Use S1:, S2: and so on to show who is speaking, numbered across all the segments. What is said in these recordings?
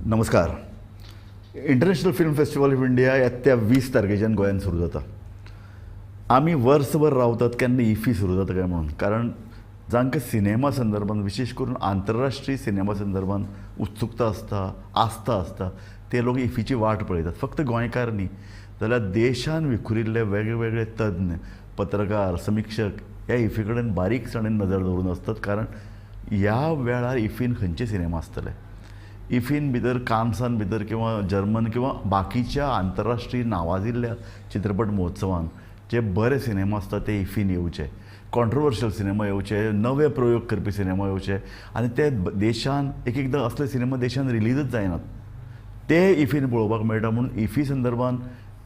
S1: नमस्कार. International Film Festival of India येत्या 20 तारखेच्यान गोंयांत सुरू जाता. आमी वर्सभर रावतात केन्ना इफी सुरू जाता काय म्हणून, कारण जांकां सिनेमा संदर्भान, विशेश करून आंतरराष्ट्रीय सिनेमा संदर्भान उत्सुकता आसता, आस्था आसता, ते लोक इफीची वाट पळयतात. फक्त गोंयकार न्ही जाल्यार देशान विखुरिल्ले वेगळे वेगळे तज्ञ, पत्रकार, समिक्षक ह्या इफी कडेन बारीकसाणेन नदर दवरून आसतात, कारण ह्या वेळार इफीन खंयचे सिनेमा आसतले. इफीन भितर, कान्सान भितर किंवा जर्मन किंवा बाकीच्या आंतरराष्ट्रीय नावाजिल्ल्या चित्रपट महोत्सवान जे बरे सिनेमा आसता ते इफीन येवचे, कॉन्ट्रोवर्शियल सिनेमा येवचे, नवे प्रयोग करपी सिनेमा येवचे आनी ते देशान एक एकदां असले सिनेमा देशान रिलीजच जायनात, ते इफीन पळोवपाक मेळटा. म्हणून इफी संदर्भान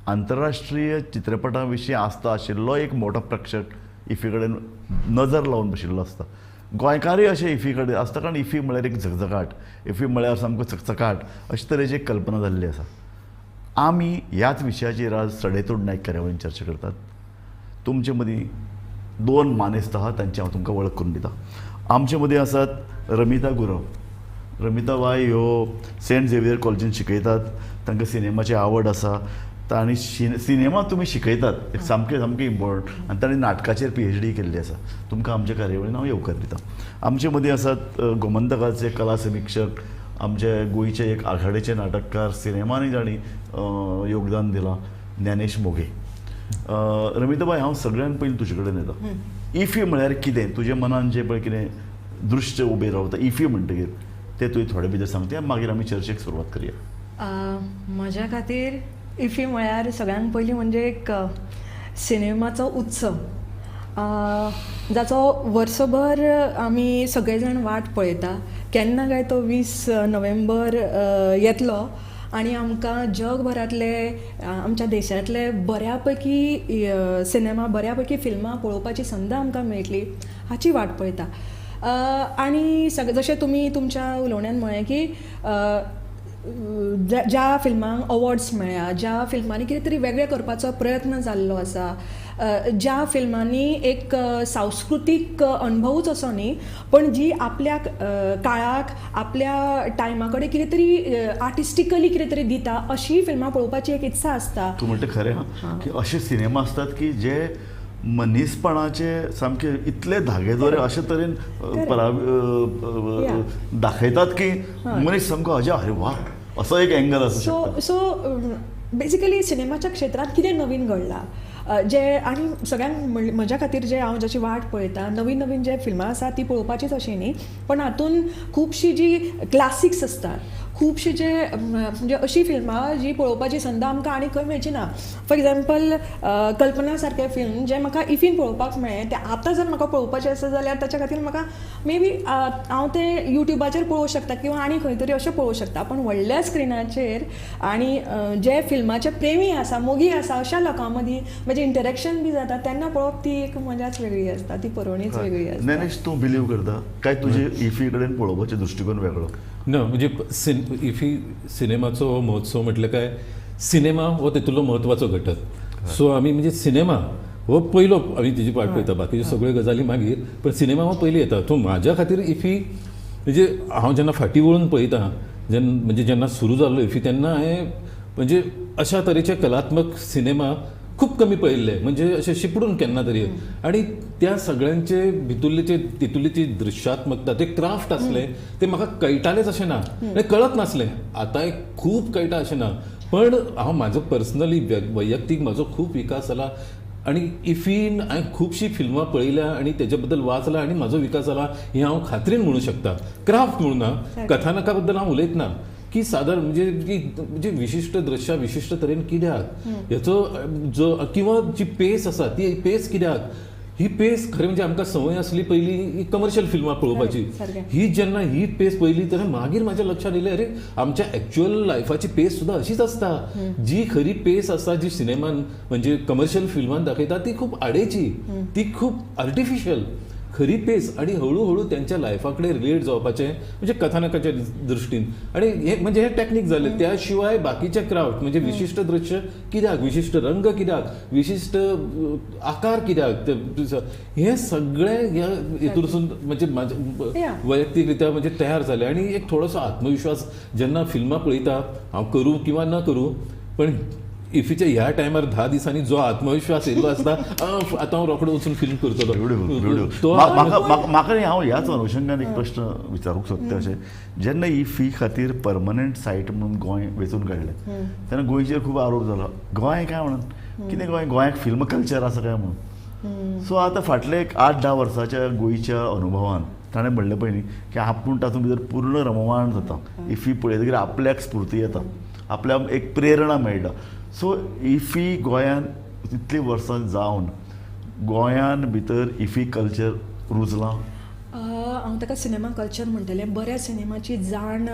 S1: आंतरराष्ट्रीय चित्रपटां विशीं आस्था आशिल्लो एक मोठो प्रेक्षक इफी कडेन नजर लावन बशिल्लो आसता. गोंयकारय अशे इफी कडेन आसता, कारण इफी म्हळ्यार एक झगझगाट, इफी म्हळ्यार सामको चकचकाट अशे तरेची एक कल्पना जाल्ली आसा. आमी ह्याच विशयाचेर आज सडेतोड नायक कार्यावळीन चर्चा करतात. तुमचे मदीं दोन मानेस्त आहात, तांची हांव तुमकां वळख करून दिता. आमचे मदीं आसात रमिता गुरव. रमिता बाय ह्यो सेंट झेवियर कॉलेजीन शिकयतात. तांकां सिनेमाची आवड आसा. तांणी सिनेमा तुमी शिकयतात, एक सामकें सामकें इम्पॉर्टंट, आनी तांणी नाटकाचेर पीएचडी केल्ली आसा. तुमकां आमच्या कार्यावळीन हांव येवकार दिता. आमचे मदीं आसात गोमंतकाचे कला समिक्षक, आमचे गोंयचे एक आघाडेचे नाटककार, सिनेमांनी जांणी योगदान दिलां, ज्ञानेश मोघे. रमिताबाय, हांव सगळ्यान पयलीं तुजे कडेन येता. इफी म्हळ्यार कितें? तुज्या मनान जें पळय कितें दृश्य उबें रावता इफी म्हणटकीर, तें तुवें थोडे भितर सांगता, मागीर आमी चर्चेक सुरवात करया.
S2: म्हज्या खातीर इफी म्हळ्यार सगळ्यांत पयलीं म्हणजे एक सिनेमाचो उत्सव, जाचो वर्सभर आमी सगळे जाण वाट पळयता, केन्ना काय तो 20 नोव्हेंबर येतलो आनी आमकां जगभरांतले, आमच्या देशांतले बऱ्या पैकी सिनेमा, बऱ्या पैकी फिल्मां पळोवपाची संद आमकां मेळटली हाची वाट पळयता. आनी सगळें जशें तुमी तुमच्या उलोवण्यान म्हळें की ज्या ज्या फिल्मांक अवॉर्ड्स मेळ्ळ्या, ज्या फिल्मांनी कितें तरी वेगळें करपाचो प्रयत्न जाल्लो आसा, ज्या फिल्मांनी एक सांस्कृतीक अणभवूच असो न्ही पण जी आपल्या काळाक, आपल्या टायमा कडेन कितें तरी आर्टिस्टिकली कितें तरी दिता, अशी फिल्मां पळोवपाची एक इत्सा आसता.
S1: तूं म्हणटा खरें हा की अशे सिनेमा आसतात की जे मनीसपणाचे सामके इतले धागे दोरे अशे तरेन दाखयतात की मनीस सामको अज्या, अरे वा, असो एक एंगल आसूं
S2: सो
S1: शकता.
S2: सो बेसिकली सिनेमाच्या क्षेत्रांत कितें नवीन घडलां जे आनी सगळ्यांक म्हज्या खातीर जे हांव जाची वाट पळयता, नवीन नवीन जे फिल्मां आसा ती पळोवपाचीच अशें न्ही, पण हातून खुबशीं जी क्लासिक्स आसतात, खुबशीं जे म्हणजे अशीं फिल्मां जी पळोवपाची संद आमकां आनी खंय मेळची ना. फॉर एग्जाम्पल, कल्पना सारकें फिल्म जें म्हाका इफीन पळोवपाक मेळ्ळें, तें आतां जर म्हाका पळोवपाचें आसा जाल्यार ताच्या खातीर म्हाका मे बी हांव तें युट्यूबाचेर पळोवंक शकता किंवा आनी खंय तरी अशें पळोवंक शकता, पूण व्हडल्या स्क्रिनाचेर आनी जे फिल्माचे प्रेमी आसा, मोगी आसा, अशा लोकां मदीं म्हजें इंटरेक्शन बी जाता तेन्ना पळोवप ती एक मजाच वेगळी आसता, ती पर्वणीच वेगळी आसता.
S1: ज्ञानेश, तूं बिलीव करता काय तुजे इफी कडेन पळोवपाचो दृश्टिकोन वेगळो?
S3: ना, म्हणजे इफी सिनेमाचो हो महोत्सव म्हटलें काय सिनेमा हो तेतूंतलो म्हत्वाचो घटक. सो आमी म्हणजे सिनेमा हो पयलो आमी तेजी वाट पळयता, बाकीच्यो सगळ्यो गजाली मागीर, पण सिनेमा हो पयली येता. सो म्हाज्या खातीर इफी म्हणजे हांव जेन्ना फाटीं वळून पळयता, जेन्ना म्हणजे जेन्ना सुरू जाल्लो इफी, तेन्ना हांवें म्हणजे अशा तरेचे कलात्मक सिनेमा खूब कमी पळयल्ले, म्हणजे अशे शिपडून केन्ना तरी. आनी त्या सगळ्यांचे भितुल्ले जे तितुली ती दृश्यात्मकता, ते क्राफ्ट आसले, ते म्हाका कळटालेच अशें ना आनी कळत नासलें. आतांय खूब कळटा अशें ना, पण हांव म्हाजो पर्सनली वैयक्तीक म्हाजो खूब विकास जाला आनी इफीन हांवें खुबशीं फिल्मां पळयल्या आनी तेजे बद्दल वाचलां आनी म्हाजो विकास जाला हें हांव खात्रीन म्हणूं शकता. क्राफ्ट म्हणून ना, कथानका बद्दल हांव उलयतना की सादारण म्हणजे की म्हणजे विशिश्ट दृश्यां विशिश्ट तरेन कित्याक, हेचो जो किंवा जी पेस आसा ती पेस कित्याक, ही पेस खरें म्हणजे आमकां संवय आसली पयलीं कमर्शियल फिल्मां पळोवपाची. ही जेन्ना ही पेस पळयली तेन्ना मागीर म्हाज्या लक्षांत येयलें, अरे, आमच्या एक्च्युअल लायफाची पेस सुद्दां अशीच आसता. जी खरी पेस आसा, जी सिनेमान म्हणजे कमर्शियल फिल्मान दाखयता, ती खूब आडेची, ती खूब आर्टिफिशियल. खरी पेस आनी हळू हळू त्यांच्या लायफा कडेन रिलेट जावपाचें म्हणजे कथानकाच्या दृश्टीन आनी हे म्हणजे हे टॅक्नीक जाले. त्या शिवाय बाकीचे क्राफ्ट म्हणजे विशिश्ट दृश्य कित्याक, विशिश्ट रंग कित्याक, विशिश्ट आकार कित्याक, हे सगळे ह्या हेतूरसून म्हणजे म्हाजे वैयक्तिकरित्या म्हणजे तयार जाले. आनी एक थोडोसो आत्मविश्वास जेन्ना फिल्मां पळयता हांव करूं किंवा न करूं, पण इफीच्या ह्या टायमार 10 दिसांनी जो आत्मविश्वास येयल्लो आसता आतां हांव रोखडो वचून फिल्म करतलो.
S1: म्हाका हांव ह्याच अनुशंगान एक प्रश्न विचारूंक सोदता अशें, जेन्ना इफी खातीर परमनंट सायट म्हणून गोंय वेंचून काडलें तेन्ना गोंयचेर खूब आरोप जालो, गोंय काय म्हणून कितें गोंय, गोंयाक फिल्म कल्चर आसा काय म्हणून. सो आतां फाटले एक 8-10 वर्साच्या गोंयच्या अनुभवान ताणें म्हणलें पयलीं की आपूण तातूंत भितर पूर्ण रममाण जाता, इफी पळयतकीर आपल्याक स्फूर्ती येता, आपल्याक एक प्रेरणा मेळटा. सो इफी गोंयान इतलीं वर्सां जावन गोंयान भितर इफी कल्चर रुजलां?
S2: हांव ताका सिनेमा कल्चर म्हणटलें. बऱ्या सिनेमाची जाण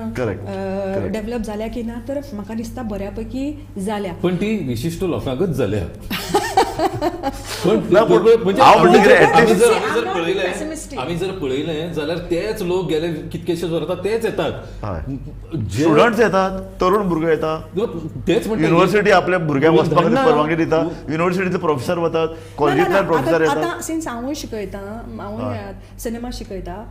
S2: डेवलप जाल्या की ना, तर म्हाका दिसता बऱ्या पैकी जाल्या,
S3: पण ती विशिश्ट लोकांकच जाल्या. आमी जर पळयलें जाल्यार तेच लोक गेले कितकेशेच वर्सां तेच येतात,
S1: स्टुडंट्स येतात, तरुण भुरगे येतात,
S3: तेच
S1: युनिव्हर्सिटी आपल्या भुरग्यांक वचपाक परवानगी दिता, युनिव्हर्सिटीचे प्रोफेसर वतात, कॉलेजींतल्यान प्रोफेसर येतात.
S2: आतां सिन्स हांवूय शिकयतां, हांवूय सिनेमा शिकयता,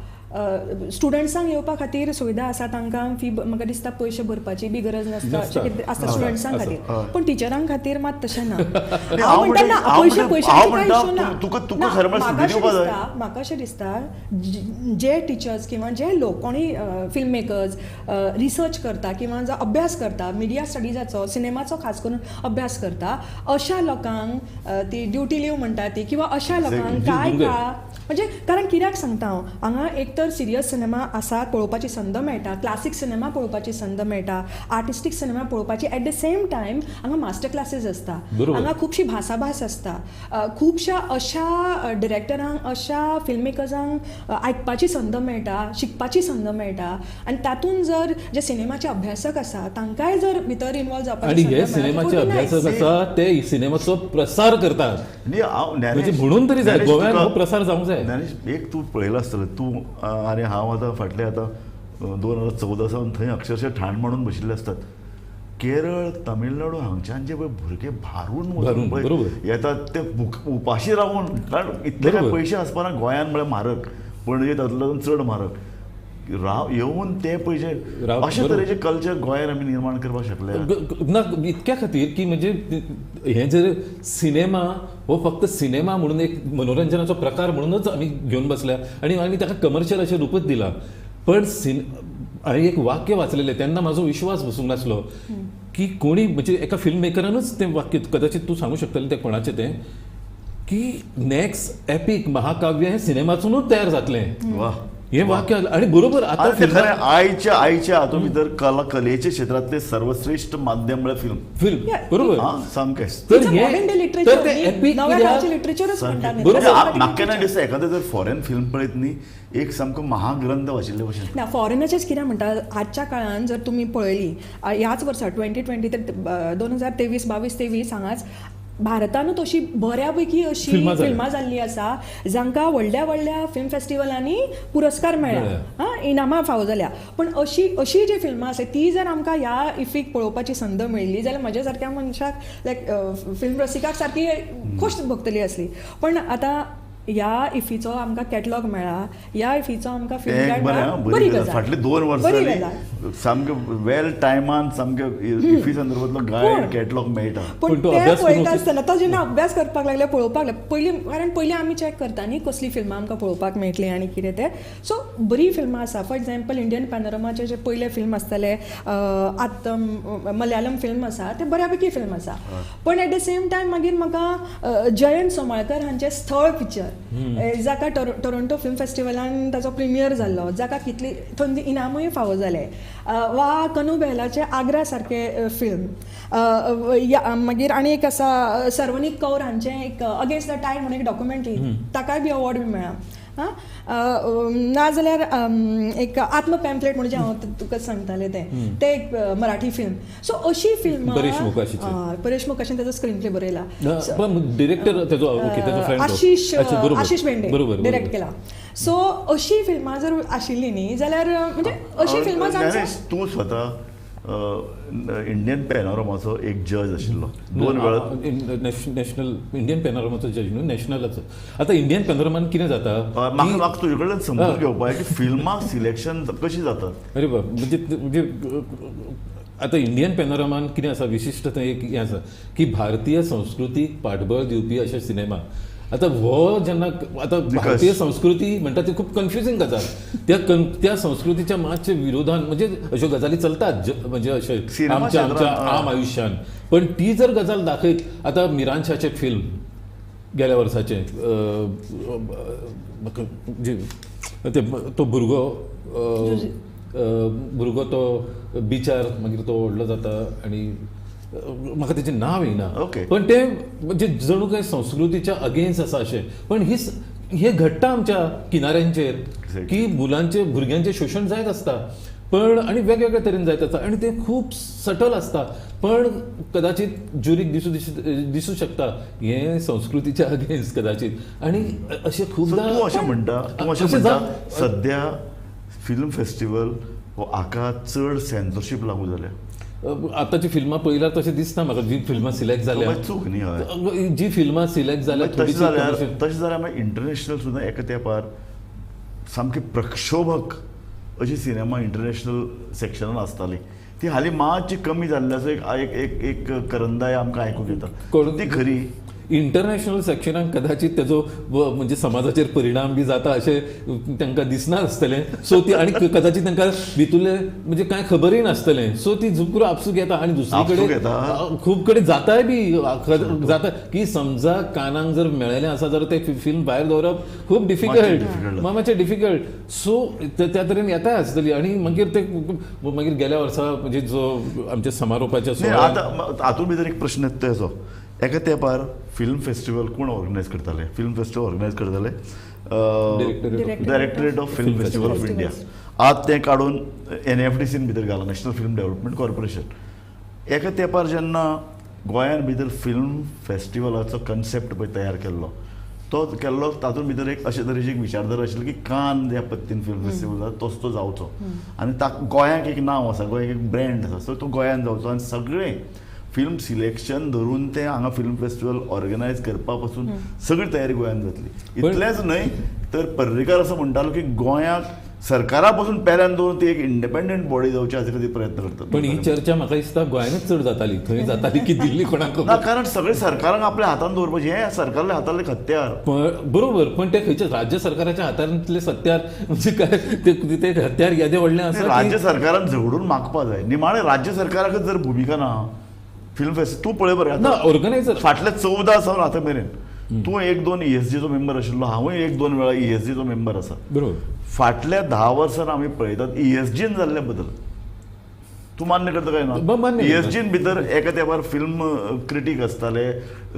S2: स्टुडंट्सांक येवपा खातीर सुविधा आसा, तांकां फी म्हाका दिसता पयशे भरपाची बी गरज नासता आसता स्टुडंट्सां खातीर, पण टिचरां खातीर मात तशें ना. हांव म्हणटा ना, पयशे पयशांची कांय इशू ना. म्हाका अशें दिसता जे टिचर्स किंवा जे लोक कोणी फिल्म मेकर्स रिसर्च करता किंवा जो अभ्यास करता मिडिया स्टडीजाचो, सिनेमाचो खास करून अभ्यास करता, अशा लोकांक ती ड्युटी लीव म्हणटा ती, किंवा अशा लोकांक काय काय म्हणजे, कारण कित्याक सांगता हांव, हांगा एक तर सिरियस सिनेमा आसा पळोवपाची संद मेळटा, क्लासीक सिनेमा पळोवपाची संद मेळटा, आर्टिस्टीक सिनेमा पळोवपाची, एट the same time हांगा मास्टर क्लासीस आसता, हांगा खुबशी भासाभास आसता, खुबश्या अशा डिरेक्टरांक अशा फिल्म मेकर्सांक आयकपाची संद मेळटा, शिकपाची संद मेळटा, आनी तातूंत जर जे सिनेमाचे अभ्यासक आसा तांकांय जर भितर इन्वॉल्व जावपाची,
S3: हे सिनेमाचे अभ्यासक आसा ते सिनेमाचो प्रसार करतात म्हणजे म्हणून तरी जाय गोव्यान प्रसार जावंक जाय.
S1: ज्ञानेश, एक तूं पळयलां आसतलें तूं आनी हांव आतां फाटले आतां 2014 सावन थंय अक्षरशः ठाण मांडून बशिल्ले आसतात. केरळ, तमिळनाडू हांगच्यान जे पळय भुरगे भारून वचून येतात ते उपाशी रावून, कारण इतले काय पयशे आसपाना गोंयान म्हळ्यार म्हारग, पणजे तातूंतल्यान चड म्हारग राव येवन ते पयशे, अशे तरेचे कल्चर गोंयान आमी निर्माण करपाक शकले
S3: ना. इतक्या खातीर की म्हणजे हे जर सिनेमा हो फक्त सिनेमा म्हणून एक मनोरंजनाचो प्रकार म्हणूनच आमी घेवन बसल्या आनी आमी ताका कमर्शियल अशें रूपच दिलां. पण हांवें एक वाक्य वाचलेलें तेन्ना म्हाजो विश्वास बसूंक नासलो की कोणी म्हणजे एका फिल्म मेकरानूच तें वाक्य, कदाचित तूं सांगूंक शकतलें तें कोणाचें तें, की नेक्स्ट एपीक महाकाव्य हें सिनेमातूनच तयार जातलें. हे वाक्य आणि बरोबर आता
S1: आयच्या आयच्या हातूंत भितर कला कलेच्या क्षेत्रांतले सर्वश्रेष्ठ माध्यम म्हळ्यार फिल्म.
S3: फिल्म बरोबर
S1: सामकें. म्हाका केन्ना दिसता एखादें जर फॉरेन फिल्म पळयत न्ही, एक सामको महाग्रंथ वाचिल्ले भशेन.
S2: ना, फॉरेनाचेच कितें म्हणटा, आजच्या काळान जर तुमी पळयली ह्याच वर्सा 2020 2023 22 23 हांगाच भारतानूच अशी बऱ्यापैकी अशी फिल्मां जाल्ली आसा जांकां व्हडल्या व्हडल्या फिल्म फेस्टिवलांनी पुरस्कार मेळ्ळा, हां, इनामां फावो जाल्या. पण अशी अशी जी फिल्मां आसा ती जर आमकां ह्या इफीक पळोवपाची संद मेळ्ळी जाल्यार म्हज्या सारक्या मनशाक लायक फिल्म रसिकाक सारकी खोश भोगतली आसली. पण आतां ह्या इफीचो आमकां कॅटलॉग मेळ्ळा, ह्या इफीचो आमकां फिल्म गायड मेळ्ळा, बरी गजाल.
S1: फाटले 2 वर्सां सामकें वेल टायमान सामकें इफी संदर्भातलो गायड कॅटलॉग मेळटा.
S2: पण ते पळयता आसतना तो जेन्ना अभ्यास करपाक लागले, पळोवपाक लागले पयलीं, कारण पयलीं आमी चॅक करता न्ही कसली फिल्मां आमकां पळोवपाक मेळटली आनी कितें तें. सो बरी फिल्मां आसा. फॉर एग्जाम्पल इंडियन पॅनोरमाचे जे पयले फिल्म आसतले, आत्तम मलयालम फिल्म आसा, ते बऱ्यापैकी फिल्म आसा. पण एट the same time मागीर म्हाका जयंत सोमाळकर हांचें स्थळ पिक्चर, जाका टोरंटो फिल्म फेस्टिवलान ताचो प्रिमियर जाल्लो, जाका कितली थंय इनामूय फावो जाले, वा कनू बेहलाचे आग्रा सारके फिल्म, मागीर आनी एक आसा सर्वनीक कौर हांचें एक अगेन्स्ट the Tide म्हणून एक डॉक्युमेंट्री, ताकाय बी अवॉर्ड बी मेळ्ळा. आं, नाजाल्यार एक आत्म पॅम्पलेट म्हणजे हांव तुका सांगतालें तें तें एक मराठी फिल्म. सो अशी फिल्मां
S3: परेश मोकाशीचें.
S2: परेश मोकाशीन ताजो स्क्रीन प्ले बरयला.
S3: डिरेक्टर तेजो, ओके, तेजो फ्रेंड
S2: आशिश आशिश भेंडे
S3: बरोबर
S2: डिरेक्ट केला. सो अशी फिल्मां जर आशिल्ली न्ही जाल्यार म्हणजे अशी फिल्मां जावंक
S1: तूं स्वता इंडियन पॅनोरमाचो एक जज आशिल्लो दोन वेळा.
S3: नॅशनल इंडियन पॅनोरमाचो जज न्हू, नॅशनलाचो. आतां इंडियन पॅनोरमान कितें जाता,
S1: म्हाका तुजे कडल्यान समजून घेवपाक की फिल्मां सिलेक्शन कशी जातात.
S3: अरे बाब, म्हणजे म्हणजे आतां इंडियन पॅनोरमान कितें आसा विशिश्ट थंय एक हें आसा की भारतीय संस्कृतीक पाठबळ दिवपी अशे सिनेमा. आतां हो जेन्ना आतां भारतीय संस्कृती म्हणटा ती खूब कन्फ्युजींग गजाल, त्या त्या संस्कृतीच्या मातशे विरोधान म्हणजे अश्यो गजाली चलतात म्हणजे अशे आमच्या आमच्या आम आयुश्यान, पण ती जर गजाल दाखयत. आतां मिरानशाचें फिल्म गेल्या वर्साचें, ते तो भुरगो भुरगो तो बिचार मागीर तो व्हडलो जाता आनी म्हाका तेजें नांव येना, पण तें म्हणजे जणू काय संस्कृतीच्या अगेन्स्ट आसा अशें. पण ही हें घडटा आमच्या किनाऱ्यांचेर की मुलांचे भुरग्यांचें शोशण जायत आसता, पण आनी वेगवेगळ्या तरेन जायत आसता आनी तें खूब सटल आसता, पण कदाचित ज्युरीक दिसूं दिसूं शकता हें संस्कृतीच्या अगेन्स्ट कदाचित. आनी अशें खुबदां
S1: तूं अशें म्हणटा, तूं अशें म्हणटा सद्या फिल्म फेस्टिवल हो हाका चड सेन्सरशीप लागू जाल्या.
S3: आतांची फिल्मां पळयल्यार तशें दिसना म्हाका, जी फिल्मां सिलेक्ट जाल्या
S1: चूक न्ही,
S3: जी फिल्मां सिलेक्ट जाल्या
S1: तशें जाल्यार तशें जाल्यार मागीर इंटरनॅशनल सुद्दां एका तेंपार सामकी प्रक्षोभक अशी सिनेमा इंटरनॅशनल सेक्शनान आसताली, ती हालीं मातशी कमी जाल्ली आसा. एक एक एक करंदाय आमकां आयकूंक येता, ती खरी
S3: इंटरनॅशनल सेक्शनाक कदाचित तेजो म्हणजे समाजाचेर परिणाम बी जाता अशें तांकां दिसना आसतलें. सो ती आनी कदाचित तांकां भितुल्लें म्हणजे कांय खबरूय नासतलें, सो ती झुकूर आपसूक येता आनी दुसरी कडेन खूब कडेन जाताय बी जाता की समजा कानाक जर मेळ्ळें आसा जाल्यार तें फिल्म भायर दवरप खूब डिफिकल्ट, मातशें डिफिकल्ट. सो त्या तरेन येताय आसतली. आनी मागीर ते मागीर गेल्या वर्सा म्हणजे जो आमच्या समारोपाच्या
S1: आतां हातूंत भितर एक प्रश्न येता तेजो, एका तेंपार फिल्म फेस्टिवल कोण ऑर्गनायज करताले? फिल्म फेस्टिवल ऑर्गनायज करताले directorate of film festival of India. आज तें काडून NFDCन भितर घालां, नॅशनल फिल्म डेव्हलपमेंट कॉर्पोरेशन. एका तेंपार जेन्ना गोंयान भितर फिल्म फेस्टिवलाचो कन्सेप्ट पळय तयार केल्लो, तो केल्लो तातूंत भितर एक अशे तरेची एक विचारधारा आशिल्ली की कान ज्या पद्दतीन फिल्म फेस्टिवल जाता तसो तो जावचो आनी गोंयाक एक नांव आसा, गोंयाक एक ब्रँड आसा, सो तो गोंयान जावचो आनी सगळें फिल्म सिलेक्शन धरून ते हांगा फिल्म फेस्टिवल ऑर्गनायज करपा पासून सगळी तयारी गोंयांत जातली. इतलेंच न्हय तर पर्रीकार असो म्हणटालो की गोंयाक सरकारा पासून पेल्यान दवरून ती एक इंडिपेंडंट बॉडी जावची हाचे खातीर प्रयत्न करतात.
S3: पण ही चर्चा म्हाका दिसता गोंयांतच चड जाताली, थंय जाताली की दिल्ली कोणाक
S1: ना, कारण सगळे सरकारांक आपल्या हातान दवरपाचें, हें सरकारल्या हातांतलें हत्यार.
S3: बरोबर, पण ते खंयच्या राज्य सरकाराच्या हातांतलें हत्यार म्हणजे काय ते हत्यार येदें व्हडलें आसा,
S1: राज्य सरकारान झगडून मागपा जाय. निमाणें राज्य सरकाराकच जर भुमिका ना फिल्म फेस्टिवल, तूं पळय बरें
S3: ना ऑर्गनायझर
S1: फाटल्या 14 सावन आतां मेरेन तूं 1-2 ESGचो मेंबर आशिल्लो, हांवूय 1-2 वेळा ESGचो मेंबर आसा.
S3: बरोबर,
S1: फाटल्या 10 वर्सां आमी पळयतात ESGन जाल्ले बदल. तूं मान्य करता काय ना? ESGन भितर एका तेंपार फिल्म क्रिटीक आसताले,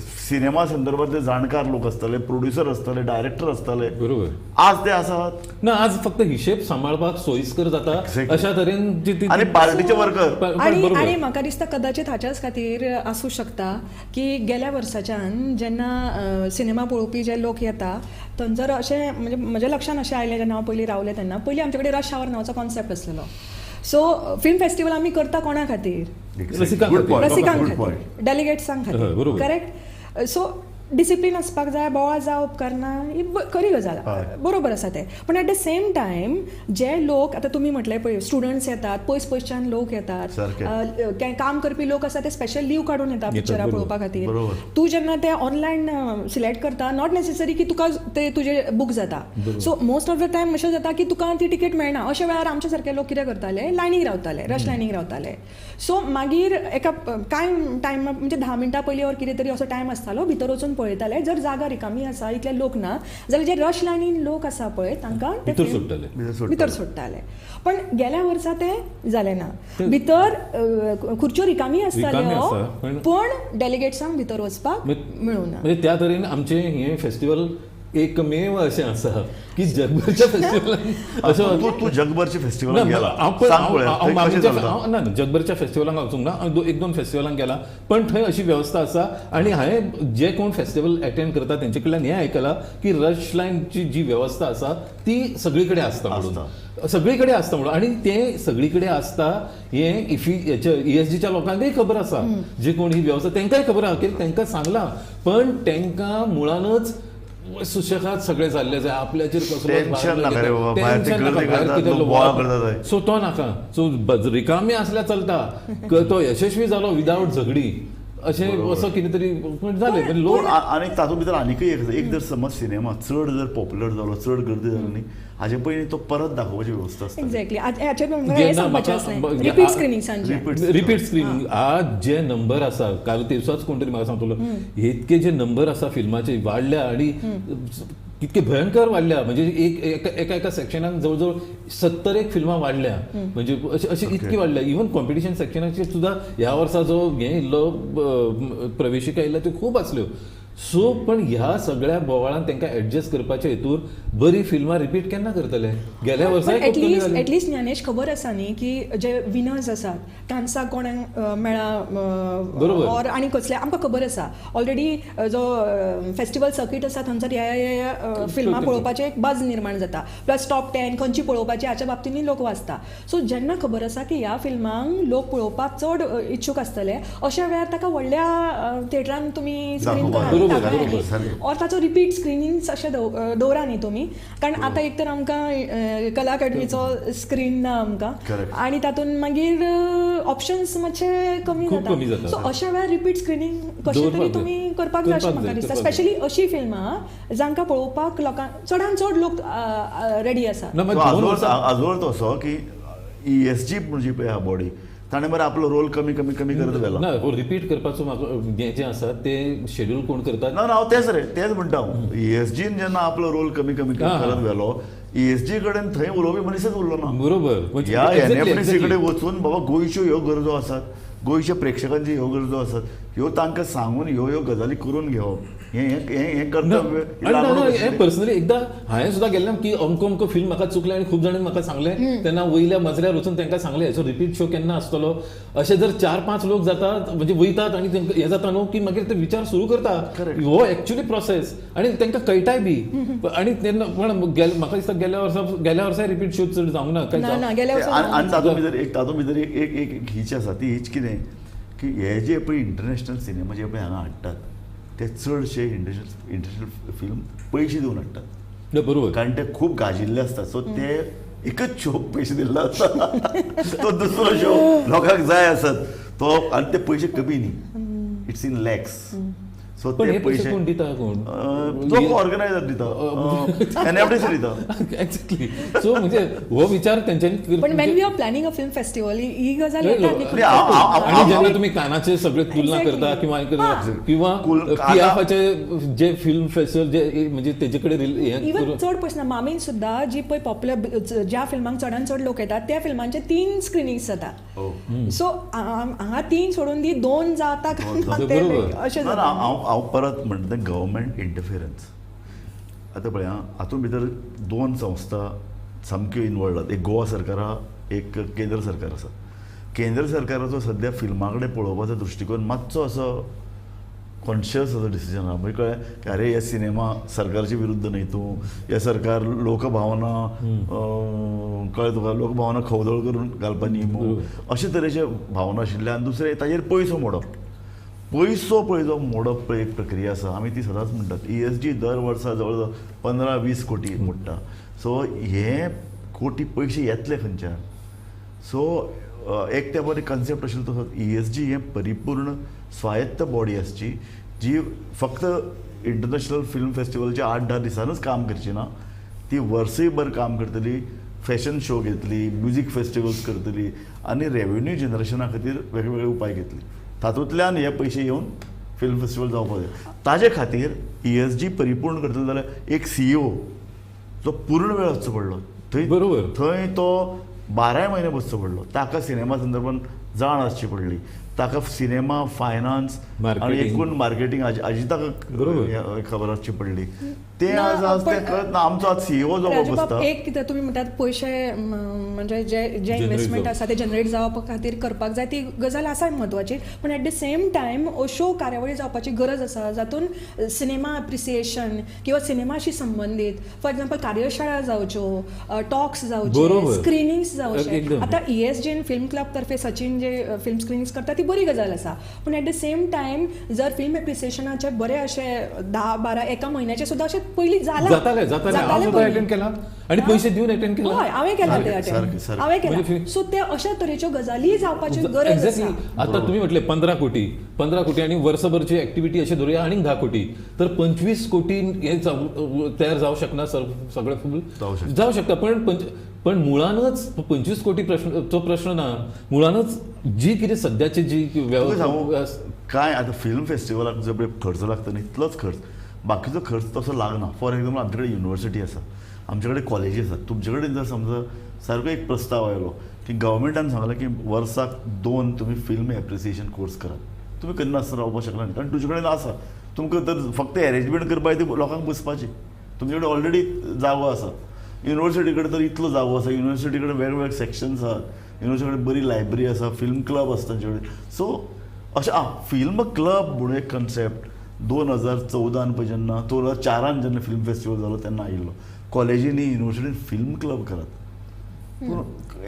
S1: सिनेमा संदर्भातले जाणकार लोक आसताले, प्रोड्युसर आसताले, डायरेक्टर आसताले.
S3: बरोबर,
S1: आज ते आसात
S3: ना, आज फक्त हिशेब सांबाळपाक सोयीस्कर जाता अशा तरेन
S1: आनी पार्टीचे वर्कर.
S2: आनी म्हाका दिसता कदाचित हाच्याच खातीर आसूं शकता की गेल्या वर्साच्यान जेन्ना सिनेमा पळोवपी जे लोक येता थंयसर अशें म्हणजे म्हज्या लक्षान अशें आयलें जेन्ना हांव पयलीं रावलें तेन्ना, पयलीं आमचे कडेन रश our नांवाचो कॉन्सेप्ट आसलेलो. सो फिल्म फेस्टिवल आमी करता कोणा खातीर?
S3: रसिकां
S2: खातीर, डेलिगेट्सां खातीर, करेक्ट. सो डिसिप्लीन आसपाक जाय, बोवाळ जावप उपकारना, ही खरी गजाल, बरोबर आसा तें. पण एट the same time जे लोक आतां तुमी म्हटलें पळय स्टुडंट्स येतात, पयस पयसच्यान लोक येतात, काम करपी लोक आसा ते स्पेशल लीव काडून येता पिक्चरां पळोवपा खातीर. तूं जेन्ना ते ऑनलायन सिलेक्ट करता, not necessary की तुका ते तुजे बूक जाता. So most of the time अशें जाता की तुका ती तिकेट मेळना. अशा वेळार आमच्या सारके लोक कितें करताले, लायनीक रावताले, रश लायनीक रावताले. सो मागीर एका कांय टायम म्हणजे 10 मिनटां पयलीं ओर कितें तरी असो टायम आसतालो, भितर वचून पळयताले, जर जागा रिकामी आसा, इतले लोक ना जाल्यार जे रश लायनीन लोक आसा पळय तांकां भितर सोडटाले. पण गेल्या वर्सा तें जालें ना, भितर खुर्च्यो रिकामी आसताल्यो पण डेलिगेट्सांक भितर वचपाक मेळूं ना.
S3: म्हणजे त्या तरेन आमचें हें फेस्टिवल एकमेव अशें आसा की जगभरच्या फेस्टिवलान असो
S1: तूं तूं जगभरच्या फेस्टिवलाक
S3: ना,
S1: गेला,
S3: हांव पळय-
S1: सांग
S3: हांव-
S1: पळोवया,
S3: हांव
S1: थंय कशें
S3: मामीच्या-
S1: चलता?
S3: हांव- ना ना, जगभरच्या फेस्टिवलांक वचूंक ना, हांव एक दोन फेस्टिवलांक गेला, पण थंय अशी वेवस्था आसा. आनी हांवें जे कोण फेस्टिवल एटेंड करता तेंचे कडल्यान हें आयकलां की रश लायनची जी वेवस्था आसा ती सगळी कडेन आसता म्हणून, सगळी कडेन आसता म्हणून. आनी तें सगळी कडेन आसता हें इफी हेच्या ईएसजीच्या लोकांकय खबर आसा, जे कोण ही वेवस्था तेंकांय खबर आसा की तेंकां सांगलां, पण तेंकां मुळानच सुशेगाद सगळे जाल्ले जाय, आपल्याचेर कसलो
S1: टेन्शन नाका रे बाबा, भायर ते गर्दी करतात, लोक बोवाळ करतात थंय.
S3: सो तो नाका, सो रिकामी आसल्यार चलता, तो यशस्वी जालो विदावट झगडी अशें असो कितें तरी जालें. पण लोक
S1: पूण आनी तातूंत भितर आनीकय एक आसा, एक जर समज सिनेमा चड जर पॉप्युलर जालो, चड गर्दी जाली न्ही, हाजे पयलीं तो परत दाखोवपाची वेवस्था आसता.
S2: एक्झॅक्टली, हाचेर म्हाका हें
S3: जेन्ना
S2: सांगपाचें
S3: म्हाका-
S2: आसलें, रिपीट स्क्रिनिंग्सांचें.
S3: रिपीट स्क्रीन आज जे नंबर आसा, काल दिवसाच कोण तरी म्हाका सांगतलो, इतके जे नंबर आसा फिल्माचे वाडल्या आणि कितके भयंकर वाडल्या, म्हणजे एक एका एका एका सेक्शनान जवळ जवळ 70 एक फिल्मां वाडल्या, म्हणजे अशी अशी इतकी वाडल्या. इवन कॉम्पिटिशन सेक्शनाचेर सुद्दां ह्या वर्सा जो हें येयल्लो प्रवेशिका येयल्यो त्यो खूब आसल्यो. सो पण ह्या सगळ्या बोवाळान तांकां एडजस्ट करपाच्या हेतूर बरी फिल्मां रिपीट केन्ना करतले? गेल्या वर्सा
S2: पण एटलिस्ट एटलिस्ट ज्ञानेश खबर आसा न्ही की जे विनर्स आसात कान्सा कोणाक मेळ्ळा
S3: बरोबर.
S2: ऑर आनी कसले आमकां खबर आसा ऑलरेडी, जो फेस्टिवल सर्कीट आसा थंयसर ह्या ह्या ह्या फिल्मां पळोवपाचें एक बज निर्माण जाता, प्लस टॉप 10 खंयची पळोवपाची हाच्या बाबतीनूय लोक वाचता. सो जेन्ना खबर आसा की ह्या फिल्मांक लोक पळोवपाक चड इच्छूक आसतले, अशा वेळार ताका व्हडल्या थिएटरान तुमी स्क्रीन
S1: दाखोवपाक
S3: बरोबर,
S2: करा
S3: बरोबर,
S1: सारकें.
S2: ऑर ताचो रिपीट स्क्रिनींग अशें दवरा न्ही तुमी, कारण आतां एक तर आमकां कला अकादमीचो स्क्रीन ना आमकां आनी तातूंत मागीर ऑप्शन्स मातशे कमी
S3: खूब कमी जाता.
S2: सो अशा वेळार रिपीट स्क्रिनींग कशें तरी
S3: दवरपाक जाय.
S2: तुमी करपाक जाय अशें
S3: करपाक
S2: म्हाका
S3: जाय,
S2: दिसता,
S3: करपाक जाय.
S2: स्पेशली अशी फिल्मां जांकां पळोवपाक लोकांक चडान चड लोक रेडी आसा.
S3: ना,
S1: सो
S3: मागीर दोन
S1: आजवर
S3: वर्सां
S1: आजवर तो असो की ईएसजी म्हणजे पळय आहा बॉडी, ताणें मरे आपलो रोल कमी कमी कमी करत व्हेलो.
S3: ना, हो रिपीट करपाचो म्हाका हें जें आसा तें शेड्यूल कोण करतात?
S1: ना ना, हांव तेच रे तेच म्हणटा, हांव ईएसजीन जेन्ना आपलो रोल कमी कमी करत व्हेलो, ईएसजी कडेन थंय उलोवपी मनीसच उरलो ना.
S3: बरोबर, म्हणजे
S1: ह्या एनएफडीसी
S3: exactly.
S1: कडेन वचून बाबा गोंयच्यो ह्यो गरजो आसात, गोंयच्या प्रेक्षकांच्यो ह्यो गरजो आसात, ह्यो तांकां सांगून ह्यो ह्यो गजाली करून घेवप हें हें हें हें
S3: ना,
S1: कर्तव्य
S3: आनी ना, ना, हें पर्सनली एकदां हांवें सुद्दां गेल्लें की अमको अमको फिल्म म्हाका चुकलें आनी खूब जाणांनी म्हाका सांगलें, तेन्ना वयल्या मजऱ्यार वचून तांकां सांगलें हेचो रिपीट शो केन्ना आसतलो. अशे जर 4-5 लोक जातात म्हणजे वयतात आनी तांकां हें जाता न्हू की मागीर ते विचार सुरू करता हो एक्चुअली प्रोसेस आनी तांकां कळटाय बी. आनी तेन्ना पण म्हाका दिसता गेल्या वर्सा रिपीट शो चड जावंक ना, काय
S2: ना,
S3: जावंक
S2: ना, गेल्या वर्सा
S1: आनी
S2: जावंक
S1: तातूंत भितर एक तातूंत भितर एक एक एक एक हीच आसा, ती हीच कितें की हे जे पळय इंटरनॅशनल सिनेमा जे पळय हांगा हाडटात ते चडशे इंटरनॅशनल फिल्म पयशे दिवन हाडटात.
S3: ना, बरोबर,
S1: कारण ते खूब गाजिल्ले आसतात. सो ते एकच शोक पयशे दिल्लो आसता, तो दुसरो शो लोकांक जाय आसत तो, आनी ते पयशे कमी न्ही, it's in lakhs. सो
S3: पण
S1: ते
S3: हे पयशे
S1: पयशे
S3: कोण दिता? कोण
S1: जो ऑर्गनायझर दिता, एनएफडीसी दिता.
S3: एक्झॅक्टली, सो म्हणजे हो विचार तेंच्यांनी
S2: पण when we are planning a film festival ही गजाल
S3: नाही,
S2: येता न्ही.
S1: नाही, हांव- हांव-
S3: आणि जेन्ना तुम्ही कानाचे सगळे तुलना करता किंवा हे करता, किंवा पियाफाचे जे फिल्म फेस्टिवल जे म्हणजे तेजे कडेन हे
S2: इवन
S3: करून-
S2: चड पयस ना, मामीन सुद्दां जी पळय पॉप्युलर ज्या फिल्मांक चडान चड लोक येतात त्या फिल्मांचे 3 स्क्रिनींग्स जाता. सो हांगा 3 सोडून दी 2 जाता काय ना ते
S3: बरोबर.
S2: अशें
S1: ना, ना,
S2: जाता.
S1: हांव परत म्हणटा तें गव्हर्मेंट इंटरफिरन्स. आतां पळय आं, हातूंत भितर 2 संस्था सामक्यो इनवॉल्ड आसात, एक गोवा सरकार आहा, एक केंद्र सरकार आसा. केंद्र सरकाराचो सद्या फिल्मां कडेन पळोवपाचो दृश्टिकोन मातसो असो कॉन्शियस असो डिसिजन आहा, म्हणजे कळ्ळें की अरे हे सिनेमा सरकारचे विरुद्ध न्ही तूं, हे सरकार लोकभावना कळ्ळें तुका, लोकभावना खवदळ करून घालपा न्ही मूं, अशे तरेचे भावना आशिल्ले. आनी दुसरें ताजेर पयसो मोडप, पयसो पळय जो मोडप पळय एक प्रक्रिया आसा, आमी ती सदांच म्हणटात. ईएसजी दर वर्सा जवळ जवळ 15-20 कोटी मोडटा. सो हे कोटी पयशे येतले खंयच्यान? सो एक तेंपार एक कन्सेप्ट आशिल्लो तसो ईएसजी हें परिपूर्ण स्वायत्त बॉडी आसची जी फक्त इंटरनॅशनल फिल्म फेस्टिवलच्या 8-10 दिसांनूच काम करची ना, ती वर्सय भर काम करतली, फॅशन शो घेतली, म्युजीक फेस्टिवल्स करतली आनी रेवेन्यू जनरेशना खातीर वेगवेगळे उपाय घेतली, तातूंतल्यान हे पयशे येवन फिल्म फेस्टिवल जावपाक जाय. ताजे खातीर ईएसजी परिपूर्ण करतलो जाल्यार एक सीईओ जो पूर्ण वेळ आसचो पडलो थंय,
S3: बरोबर,
S1: थंय तो 12 म्हयने बसचो पडलो, ताका सिनेमा संदर्भान जाण आसची पडली, ताका सिनेमा फायनान्स आनी एकूण मार्केटिंग अजिताक खबर आसची पडली. ते आज आज ते कळत ना. आमचो आज सीईओ जो बसता
S2: एक कितें तुमी म्हणटात पयशे म्हणजे जे जे इन्वेस्टमेंट आसा ते जनरेट जावपा खातीर करपाक जाय ती गजाल आसा म्हत्वाची, पूण एट the same time अश्यो कार्यावळी जावपाची गरज आसा जातून सिनेमा एप्रिसिएशन किंवा सिनेमाशी संबंदीत फॉर एक्झाम्पल कार्यशाळा जावच्यो, टॉक्स जावचे, स्क्रिनिंग्स जावचे. आतां ESGN film club तर्फे सचिन जे फिल्म स्क्रिनिंग्स करता ती बरी गजाल आसा, पूण एट the same time जर फिल्म एप्रिसिएशनाचे बरे अशे 10-12 एका म्हयन्याचे सुद्दां अशें पयलीं
S3: जातालें, अटेंड केला आनी पयशे दिवन अटेंड केला.
S2: हय, हांवें केला ते अटेंड, हांवें केला. सो ते अशा तरेच्यो गजाली जावपाची गरज आसा.
S3: आतां तुमी म्हटलें 15 कोटी, 15 कोटी आनी वर्सभरची एक्टिविटी अशें धरुया आनीक 10 कोटी, तर 25 कोटी हे तयार जावं शकना सगळें फूल जावं शकता. पण पण मुळानच 25 कोटी प्रश्न तो प्रश्न ना, मुळानच जी कितें सद्याची जी
S1: वेवस्था काय आतां फिल्म फेस्टिवलाक जो पळय खर्च लागता न्ही तितलोच खर्च, बाकीचो खर्च तसो लागना. फॉर एक्झाम्पल आमचे कडेन युनिवर्सिटी आसा, आमचे कडेन कॉलेजी आसात, तुमचे कडेन जर समजा सारको एक प्रस्ताव आयलो की गव्हर्मेंटान सांगलें की वर्साक 2 तुमी फिल्म एप्रिसिएशन कोर्स करात, तुमी केन्ना आसतना रावपाक शकना कारण तुजे कडेन आसा, तुमकां तर फक्त एरेंजमेंट करपाक ती लोकांक बसपाची, तुमचे कडेन ऑलरेडी जागो आसा. युनिवर्सिटी कडेन तर इतलो जागो आसा, युनिवर्सिटी कडेन वेगवेगळे सेक्शन्स आसात, युनिवर्सिटी कडेन बरी लायब्ररी आसा, फिल्म क्लब आसा तांचे कडेन. सो अशें आं फिल्म क्लब म्हणून एक कन्सेप्ट 2014 पळय जेन्ना 2004 जेन्ना फिल्म फेस्टिवल जालो तेन्ना आयिल्लो. कॉलेजींनी युनिवर्सिटीन फिल्म क्लब करात, पूण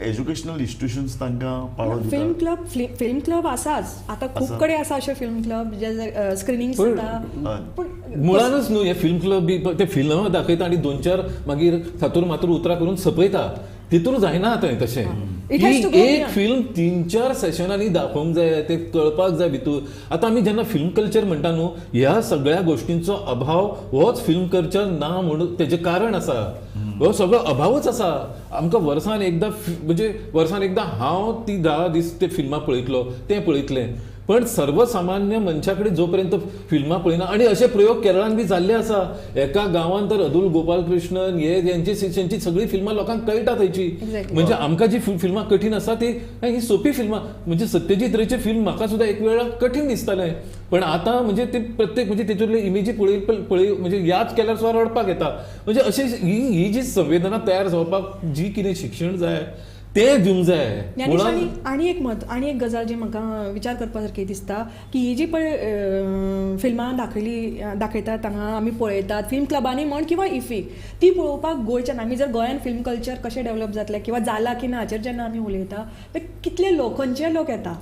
S1: एज्युकेशनल इन्स्टिट्युशन्स तांकां पाळो दिता.
S2: फिल्म क्लब, फिल्म क्लब आसाच आतां खूब कडेन आसा अशे फिल्म क्लब जे स्क्रिनींग जाता, पूण
S3: मुळानच न्हू हे फिल्म क्लब बी ते फिल्म दाखयता आनी 2-4 मागीर थातूर मातूर उतरां करून सपयता, तितूर जायना आतां तशें. एक फिल्म 3-4 सेशनांनी दाखोवंक जाय, ते कळपाक जाय भितूर. आतां आमी जेन्ना फिल्म कल्चर म्हणटा न्हू, ह्या सगळ्या गोश्टींचो अभाव होच फिल्म कल्चर ना म्हणून तेजें कारण आसा, हो सगळो अभावच आसा. आमकां वर्सान एकदां म्हणजे वर्सान एकदां हांव ती 10 दीस ते फिल्मां पळयतलो तें पळयतलें, पण सर्वसामान्य मनशा कडेन जो पर्यंत फिल्मां पळयना. आनी अशे प्रयोग केरळान बी जाल्ले आसा, एका गांवान तर अदुल गोपाल कृष्णन हे यांची सगळी फिल्मां लोकांक कळटा थंयची. म्हणजे आमकां जी फिल्मां कठीण आसा ती ही सोपी फिल्मां, म्हणजे सत्यजीत रेचे फिल्म म्हाका सुद्दां एक वेळा कठीण दिसतालें, पण आतां म्हणजे ते प्रत्येक म्हणजे तेतूंतले इमेजी पळय पळय म्हणजे याद केल्यार सुद्दां रडपाक येता. म्हणजे अशें ही जी संवेदना तयार जावपाक जी कितें शिक्षण जाय तें दिवंक जाय.
S2: आनी एक मत आनी एक गजाल जी म्हाका विचार करपा सारकी दिसता की ही जी पळय फिल्मां दाखयली दाखयतात हांगा आमी पळयतात फिल्म क्लबांनी म्हण किंवा इफी, ती पळोवपाक गोंयच्यान आमी जर गोंयान फिल्म कल्चर कशें डेवलप जातलें किंवा जाला की ना हाचेर जेन्ना आमी उलयता कितले लोक खंयचे लोक येता,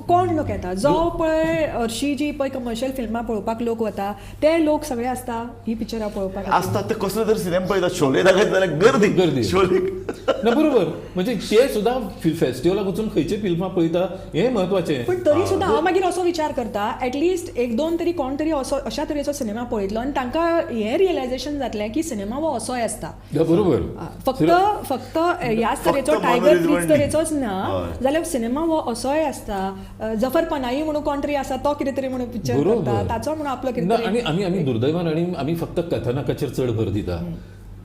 S2: कोण लोक येता, जो पळय हरशी जी पळय कमर्शियल फिल्मां पळोवपाक लोक वता ते लोक सगळे आसता ही पिक्चरां पळोवपाक
S1: आसता. ते कसले तरी सिनेमा पळयता, शोले दाखयत जाल्यार गर्दी
S3: गर्दी
S1: शोले
S3: ना बरोबर. म्हणजे ते सुद्दां फेस्टिवलाक वचून खंयचे फिल्मां पळयता हें म्हत्वाचें.
S2: पण तरी सुद्दां हांव मागीर असो विचार करता एटलिस्ट 1-2 तरी कोण तरी असो अशा तरेचो सिनेमा पळयतलो आनी तांकां हें रियलायझेशन जातलें की सिनेमा हो असोय आसता.
S3: बरोबर,
S2: फक्त फक्त ह्याच तरेचो टायगर त्रीच तरेचोच ना जाल्यार सिनेमा हो असोय आसता. जफर पनाई म्हणून कोण तरी आसा तो कितें तरी म्हणून पिक्चर करता ताचो म्हणून आपलो कितें.
S3: आनी आमी आमी दुर्दैवान आनी आमी फक्त कथानकाचेर चड भर दिता,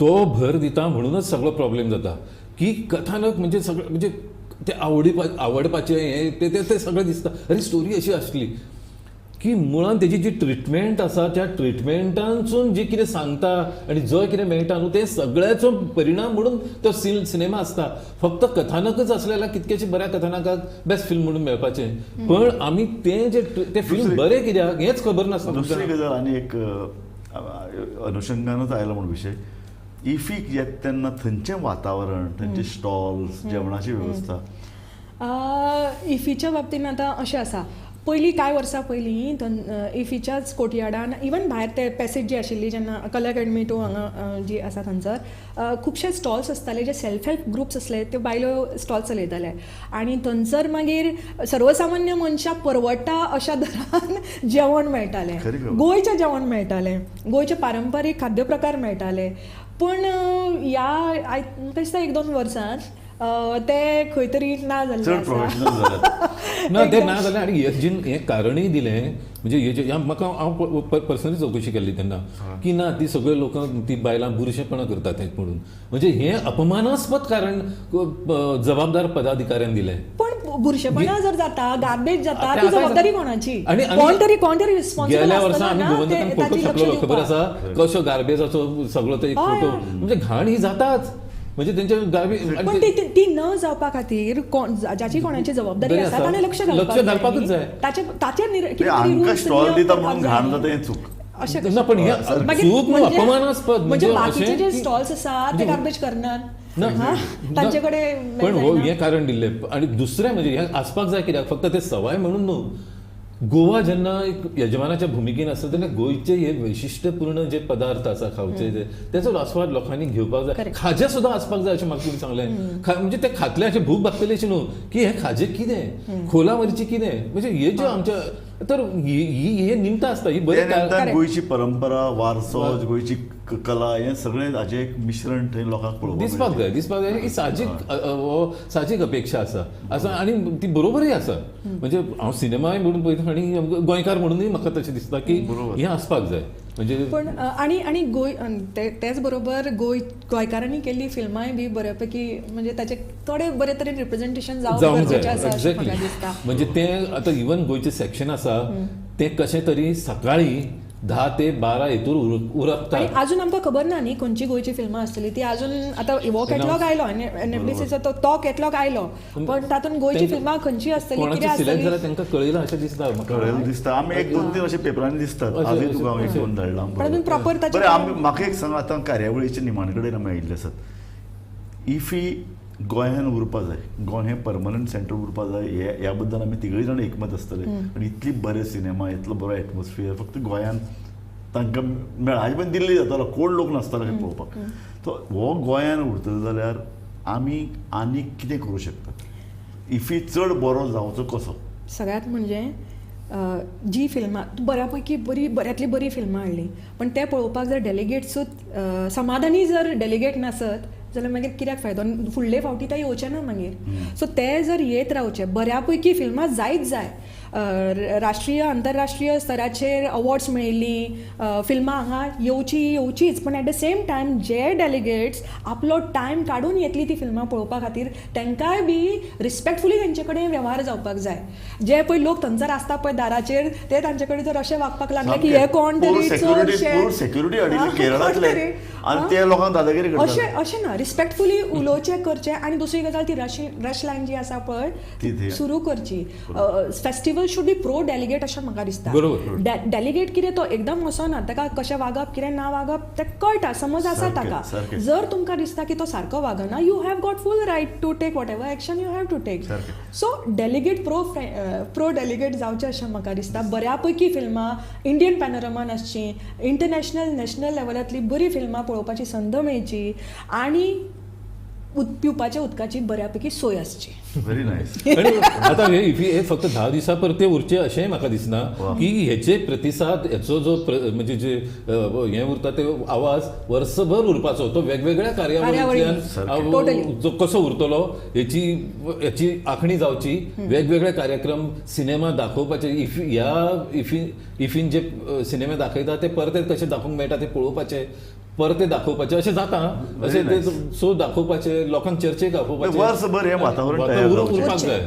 S3: तो भर दिता म्हणूनच सगळो प्रॉब्लेम जाता की कथानक म्हणजे सगळं म्हणजे ते आवडपाचें हें ते ते सगळें दिसता. अरे स्टोरी अशी आसली की मुळान तेजी जी ट्रिटमेंट आसा त्या ट्रिटमेंटानसून जी कितें सांगता आनी जो कितें मेळटा न्हू ते सगळ्याचो परिणाम म्हणून तो सिनेमा आसता. फक्त कथानकच आसलें जाल्यार कितकेशे बऱ्या कथानकाक बेस्ट फिल्म म्हणून मेळपाचें, पण आमी तें जे तें फिल्म बरें कित्याक हेंच खबर नासता.
S1: दुसरी गजाल आनी एक अनुशंगानच आयलो म्हूण विशय, इफीक येता तेन्ना थंयचें वातावरण, थंयचे स्टॉल्स, जेवणाची वेवस्था
S2: इफीच्या बाबतीन आतां अशें आसा, पयलीं कांय वर्सां पयलीं इफीच्याच कोर्टयार्डान इवन भायर ते पॅसेज जी आशिल्ली जेन्ना कला अकॅडमी टू हांगा जी आसा थंयसर खुबशे स्टॉल्स आसताले जे सेल्फ हेल्प ग्रुप्स आसले त्यो बायलो स्टॉल चलयताले आनी थंयसर मागीर सर्वसामान्य मनशाक परवडटा अशा दरान जेवण मेळटालें, गोंयचें जेवण मेळटालें, गोंयचे पारंपारीक खाद्य प्रकार मेळटाले. पूण ह्या म्हाका दिसता 1-2 वर्सांत ते खंय तरी ना जाल्ले
S3: ना, ते ना जालें. आनी एसजीन हें कारणूय दिलें म्हणजे हे म्हाका हांव पर्सनली चवकशी केल्ली तेन्ना की ना ती सगळे लोकांक ती बायलां बुरशेपणां करतात तें म्हणून, म्हणजे हें अपमानास्पद कारण जबाबदार पदाधिकाऱ्यान दिलें.
S2: पण बुरशेपणा जर जाता, गार्बेज जाता, ती जबाबदारी कोणाची? कोण तरी कोण तरी रिस्पॉन्सिबल.
S3: गेल्या वर्सा आमी गोमंतकान फोटो छापलो, खबर आसा कसो गार्बेजाचो सगळो तो एक फोटो, म्हणजे घाण ही जाताच, म्हणजे तेंच्या गार्बेज.
S2: पण ती न जावपा खातीर कोण जाची कोणाची जबाबदारी आसा ताणें लक्ष
S3: घालपाकच जाय.
S1: ताचेर स्टॉल दिता म्हणून घाण जाता हें चूक.
S2: अशें
S3: ना, पण हे चूक अपमानास्पद.
S2: म्हणजे बाकीचे जे स्टॉल्स आसा ते गार्बेज करनात तांचे कडेन.
S3: पण हो हें कारण दिल्लें. आनी दुसरें म्हणजे हें आसपाक जाय कित्याक फक्त ते सवाय म्हणून न्हू, गोवा जेन्ना एक यजमानाच्या भुमिकेन आसता तेन्ना गोंयचे हे वैशिश्ट्यपूर्ण जे पदार्थ आसा खावचे ते तेचो आस्वाद लोकांनी घेवपाक जाय. खाजें सुद्दां आसपाक जाय अशें म्हाका तुमी सांगलें. म्हणजे ते खातले अशें भूक भागतले अशें न्हू की हें खाजें कितें, खोला मिरची कितें, म्हणजे हे ज्यो आमच्या तर ही हे निमतां आसता. ही बरी
S1: गोंयची परंपरा, वारसो, गोंयची कला, हें सगळें हाजें एक मिश्रण थंय लोकांक पळोवपाक
S3: दिसपाक जाय, दिसपाक जाय. ही साहजीक हो साहजीक अपेक्षा आसा आसा आनी ती बरोबरय आसा. म्हणजे हांव सिनेमाय म्हणून पळयता आनी गोंयकार म्हणूनय म्हाका तशें दिसता की हें आसपाक जाय. म्हणजे
S2: पण आनी आनी गोंय तेच बरोबर गोंयकारांनी केल्ली फिल्मांय बी बऱ्यापैकी म्हणजे ताचे थोडे बरे तरेन रिप्रेझेंटेशन जावंक जाय.
S3: एक्झॅक्टली. म्हणजे तें आतां इवन गोंयचें सेक्शन आसा तें कशें तरी सकाळीं 10 ते 12 हेतूर उरकता.
S2: अजून आमकां खबर ना न्ही खंयची गोंयची फिल्मां आसतली ती. अजून आतां हो कॅटलॉग आयलो एनएफडीसीचो तो कॅटलॉग आयलो, पण तातूंत गोंयची फिल्मां खंयची आसतली, कितें आसतली
S3: तांकां कळयलां अशें दिसता.
S1: कळयलें दिसता. आमी 1 2 3 अशे पेपरांनी दिसतात. आजूय तुका हांव 1 2 धाडला.
S2: पण प्रॉपर ताचें.
S1: बरें, आमी म्हाका एक सांग, आतां कार्यावळीच्या निमाणे कडेन आमी आयिल्ले आसात. इफी गोंयान उरपा जाय, गोंय हें परमनंट सेंटर उरपा जाय, ह्या बद्दल आमी तिगूय जाण एकमत आसतले. आनी इतली बरे सिनेमा, इतलो बरो एटमॉस्फियर फक्त गोंयान तांकां मेळ्ळा. हाजे पण दिल्ली जातालो, कोण लोक नासतालो खंय पळोवपाक. सो हो गोंयान उरतलो जाल्यार आमी आनीक कितें करूं शकतात? इफी चड बरो जावचो कसो?
S2: सगळ्यांत म्हणजे जी फिल्मां बऱ्यापैकी बरी बऱ्यांतली बरी फिल्मां हाडली, पण ते पळोवपाक जर डेलिगेट्सूच समाधानी जर डेलिगेट नासत जाल्यार मागीर कित्याक फायदो? फुडले फावटी ते येवचे ना मागीर. सो ते जर येत रावचे, बऱ्यापैकी फिल्मां जायत जाय, राष्ट्रीय आंतरराष्ट्रीय स्तराचेर अवॉर्ड्स मेळिल्लीं फिल्मां हांगा येवची येवचीच, पण एट the same time जे डेलिगेट्स आपलो टायम काडून येतली ती फिल्मां पळोवपा खातीर तांकांय बी रिस्पेक्टफुली तेंचे कडेन वेव्हार जावपाक जाय. जे पळय लोक थंयसर आसता पळय दाराचेर ते तांचे कडेन जर अशें वागपाक लागले की हे कोण तरी अशें अशें ना, रिस्पेक्टफुली उलोवचें करचें. आनी दुसरी गजाल ती रश लायन जी आसा पळय सुरू करची. Festival should be pro delegate अशें म्हाका दिसता. डेलिगेट कितें तो एकदम वचना, ताका कशें वागप कितें ना वागप तें कळटा, समज आसा ताका. जर तुमकां दिसता की तो सारको वागना, you have got full right to take whatever action you have to take. So delegate pro delegate जावचें अशें म्हाका दिसता. बऱ्यापैकी फिल्मां इंडियन पॅनोरमान आसची, इंटरनॅशनल नॅशनल लेवलांतली बरी फिल्मां पळोवपाची संद मेळची आनी पिवपाच्या उदकाची बऱ्यापैकी सोय आसची.
S1: Very nice.
S3: आतां हे फक्त 10 दिसां परते उरचे अशेंय म्हाका दिसना की हेचे प्रतिसाद, हेचो जो म्हणजे जे हें उरता ते आवाज वर्सभर उरपाचो, तो वेगवेगळ्या कार्यावळींतल्यान जो कसो उरतलो हेची हेची आंखणी जावची. वेगवेगळे कार्यक्रम सिनेमा दाखोवपाचे, इफी ह्या इफीन जे सिनेमे दाखयता ते परते कशे दाखोवंक मेळटा ते पळोवपाचे, परते दाखोवपाचे अशें जाता, अशें ते सो दाखोवपाचे, लोकांक चर्चेक आपोवपाचे,
S1: वर्सभर हें वातावरण तयार
S3: उरपाक जाय.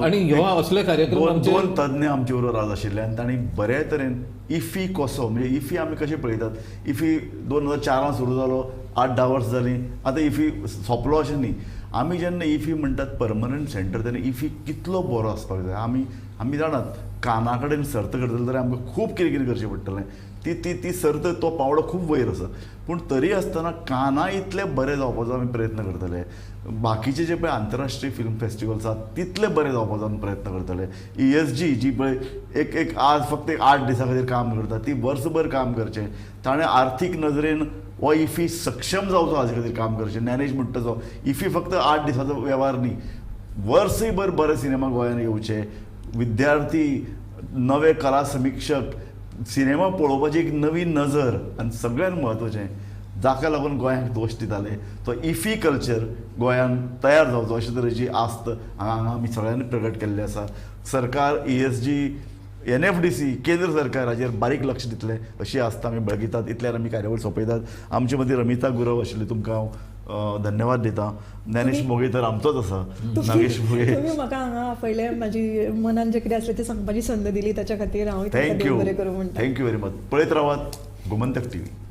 S3: आनी ह्यो असले कार्यक्रम
S1: दोन तज्ञ आमचे बरोबर आज आशिल्ले आनी तांणी बरे तरेन इफी कसो, म्हणजे इफी आमी कशें पळयतात, इफी 2004 सुरू जालो, 8-10 वर्सां जालीं, आतां इफी सोंपलो अशें न्ही. आमी जेन्ना इफी म्हणटात परमनंट सेंटर, तेन्ना इफी कितलो बरो आसपाक जाय. आमी आमी जाणात काना कडेन सर्त करतले जाल्यार आमकां खूब कितें कितें करचें पडटलें, ती ती ती सर्त तो पावडो खूब वयर आसा. पूण तरी आसतना काना इतले बरें जावपाचो आमी प्रयत्न करतले, बाकीचे जे पळय आंतरराष्ट्रीय फिल्म फेस्टिवल्स आसात तितले बरें जावपाचो आमी प्रयत्न करतले. ESG जी पळय एक एक आज फक्त एक 8 दिसां खातीर काम करता, ती वर्सभर काम करचें, ताणें आर्थीक नदरेन हो इफी सक्षम जावचो हाजे खातीर काम करचें. ज्ञानेश म्हणटा तो इफी फक्त 8 दिसाचो वेव्हार न्ही, वर्सभर बरे सिनेमा गोंयांत येवचे, विद्यार्थी, नवे कला समिक्षक, सिनेमा पळोवपाची एक नवी नजर. आनी सगळ्यांत म्हत्वाचें जाका लागून गोंयांक दोश दिताले तो इफी कल्चर गोंयांत तयार जावचो अशे तरेची आस्त हांगा आमी सगळ्यांनी प्रगट केल्ली आसा. सरकार, ESG, NFDC, केंद्र सरकार हाजेर बारीक लक्ष दितलें अशी आस्त आमी बाळगितात. इतल्यार आमी कार्यावळ सोंपयतात. आमचे मदीं रमिता गुरव आशिल्ली, तुमकां हांव धन्यवाद दिता. ज्ञानेश मोगे तर आमचोच आसा. नागेश मोगे,
S2: तुमी म्हाका हांगा आपयले, म्हाजी मनान जें कितें आसलें तें सांगपाची संद दिली, ताच्या खातीर हांव
S1: thank you.
S2: बरें करूं म्हणटा.
S1: Thank you very much. पळयत रावात गोमंतक टीव्ही.